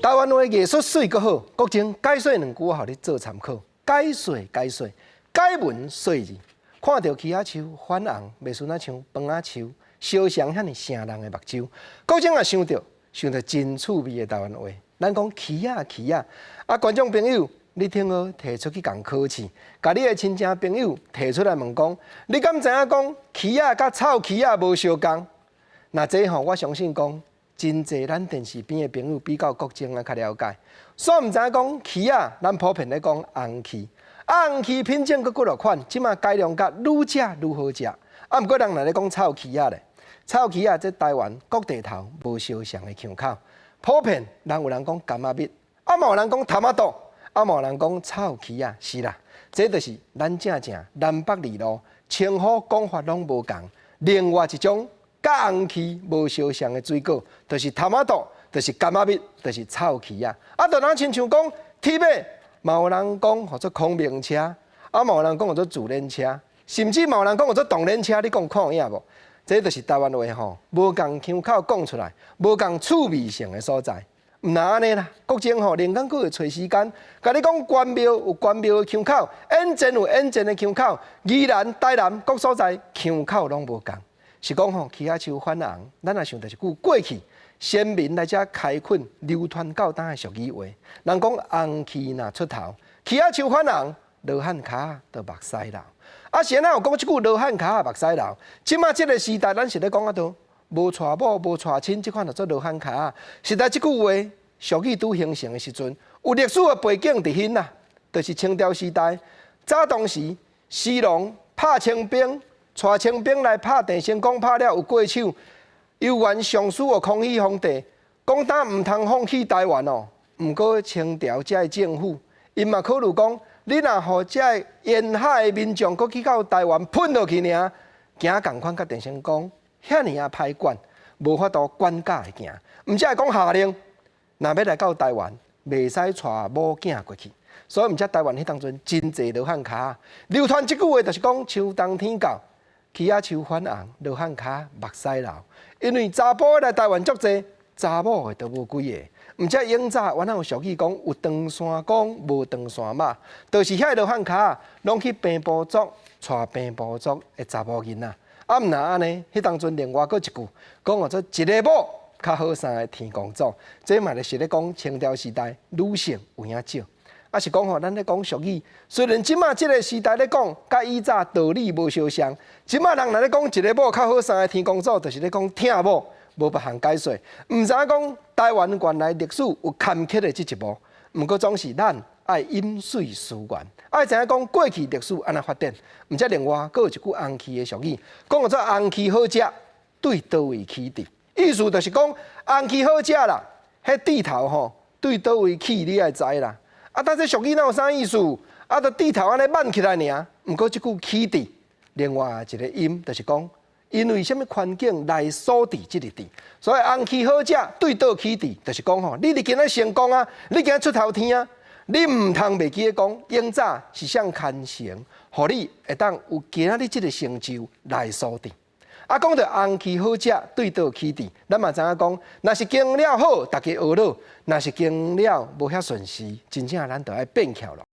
台灣話藝術媠閣好，國政解說兩句我予你做參考。解說解說，解文說字，看著柿仔樹反紅，袂輸若像飯仔樹，相像遐爾成人的目睭。國政也想著想著真趣味的台灣話。咱講柿仔柿仔，啊，觀眾朋友，你聽好提出去共考試，共你的親戚朋友提出來問講，你敢知影講柿仔佮臭柿仔無相仝？若這吼，我相信講，真濟咱電視邊的朋友比較國政啊較了解，煞毋知影講柿仔，咱普遍咧講紅柿，啊紅柿品種閣幾落款，這馬改良甲愈食愈好食。啊，毋過人若咧講臭柿仔咧，臭柿仔這台灣各地頭無相像的腔口，普遍人有人講柑仔蜜，啊嘛有人講潭仔肚，啊嘛有人講臭柿仔，是啦，這就是咱正正南北二路稱呼講法攏無仝，另外一種。佮紅柿無相像的水果，就是潭仔肚，就是柑仔蜜，就是臭柿仔。啊，就若親像講鐵馬，嘛有人講號做孔明車，啊，嘛有人講號做自輪車，甚至嘛有人講號做動輪車。你講看有影無？這就是台灣話吼，無仝腔口講出來，無仝趣味性的所在。毋但按呢啦，國政吼，連講閣會揣時間，共你講關廟有關廟的腔口，演戰有演戰的腔口，宜蘭、台南各所在腔口攏無仝。是講吼，柿仔樹反紅，咱若想著一句過去先民來遮開墾流傳到今的俗語話。人講紅柿若出頭，柿仔樹反紅，羅漢跤就目屎流。啊，是按怎有講這句羅漢跤目屎流？這馬這个時代，咱是咧講啊佗，無娶某無娶親，這款就做羅漢跤。實在這句話俗語拄形成的時陣，有歷史的背景佇彼啦，就是清朝時代，早當時徐龍拍清兵。帶清兵來拍鄭成功，拍了有過手，由原上書予康熙皇帝，講當毋通放棄台灣哦。毋過清朝這个政府，𪜶嘛考慮講，你若予這个沿海的民眾閣去到台灣噴落去爾，驚仝款佮鄭成功遐爾仔歹管，無法度管教會行。毋才會講下令，若欲來到台灣，袂使帶某囝過去。所以毋才台灣彼當陣真濟羅漢跤，流傳這句話，就是講秋冬天到。柿仔樹反紅，羅漢跤目屎流。因為查埔來台灣足濟，查某的都無幾个。毋才永早原來有俗語講，有長山公，無長山媽，就是遐羅漢跤，攏去平埔族娶平埔族的查某囡仔。啊，毋若按呢，彼當陣另外閣一句講號做一个某較好三个天公祖，這嘛就是咧講清朝時代女性有影少。啊，是講吼，咱咧講俗語，雖然這馬這个時代咧講，佮以早道理無相像。這馬人若咧講一个某較好三个天公祖，就是咧講疼某，無別項解說。毋知影講台灣原來歷史有坎坷的這一幕，毋過總是咱愛飲水思源，愛知影講過去歷史按怎發展。毋才另外閣有一句紅柿的俗語，講號做紅柿好食，對佗位起佇。意思就是講紅柿好食啦，彼蒂頭吼對佗位起，你愛知啦。啊，但這俗語哪有啥意思？啊，就蒂頭按呢挽起來爾。毋過這句起佇，另外一个音就是講，因為啥物環境來鎖佇這个佇，所以紅柿好食，對佗起佇，就是講吼，你今仔成功啊，你今仔出頭天啊，你毋通袂記得講，永早是誰牽成，予你會當有今仔日這个成就來鎖佇。啊，講著紅柿好食，對佗起佇，咱嘛知影講，若是經了好，大家學樂；若是經了無遐順時，真正咱就愛變巧咯。